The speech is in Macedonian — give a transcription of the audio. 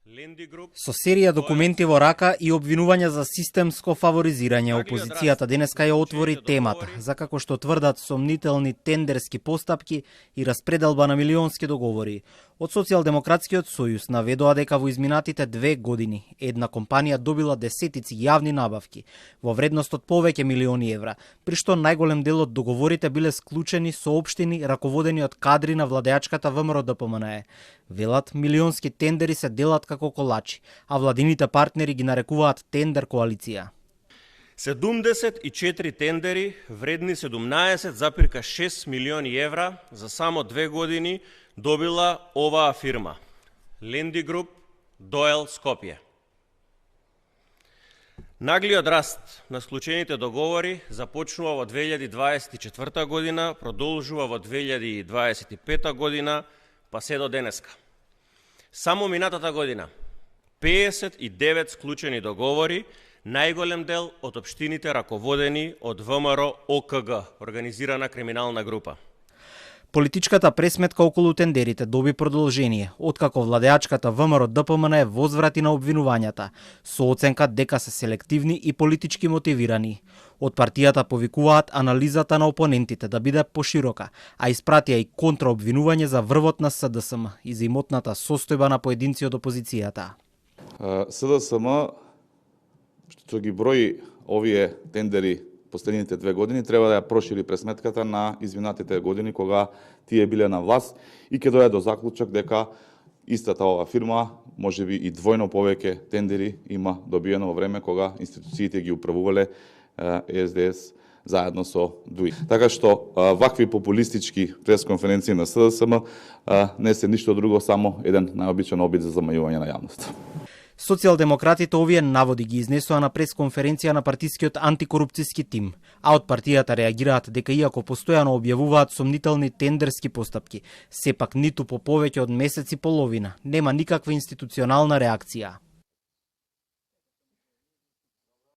Со серија документи во рака и обвинувања за системско фаворизирање, опозицијата денеска ја отвори темата за како што тврдат сомнителни тендерски постапки и распределба на милионски договори. Од Социјалдемократскиот сојуз наведоа дека во изминатите 2 години една компанија добила десетици јавни набавки во вредност од повеќе милиони евра, при што најголем дел од договорите биле склучени со општини раководени од кадри на владеачката ВМРО-ДПМНЕ. Велат, милионски тендери се делат како колачи, а владините партнери ги нарекуваат тендер коалиција. 74 тендери вредни 17,6 милиони евра за само 2 години добила оваа фирма Ленди Груп, Доел, Скопје. Наглиот раст на склучените договори започнува во 2024 година, продолжува во 2025 година, па се до денеска. Само минатата година 59 склучени договори, најголем дел од општините раководени од ВМРО-ОКГ, организирана криминална група. Политичката пресметка околу тендерите доби продолжение, откако владеачката ВМРО-ДПМНЕ возврати на обвинувањата, со оценка дека се селективни и политички мотивирани. Од партијата повикуваат анализата на опонентите да биде поширока, а испратија и контраобвинување за врвот на СДСМ и за имотната состојба на поединци од опозицијата. СДСМ, што ги брои овие тендери последните 2 години, треба да ја прошири пресметката на изминатите години кога тие биле на власт и ќе дојде до заклучок дека истата ова фирма можеби и двојно повеќе тендери има добиено во време кога институциите ги управувале СДС заедно со ДУИ. Така што вакви популистички пресконференции на СДСМ не се ништо друго, само еден најобичен обид за замајување на јавноста. Социјалдемократите овие наводи ги изнесоа на пресконференција на партискиот антикорупцијски тим, а од партијата реагираат дека иако постојано објавуваат сомнителни тендерски постапки, сепак ниту по повеќе од месец и половина нема никаква институционална реакција.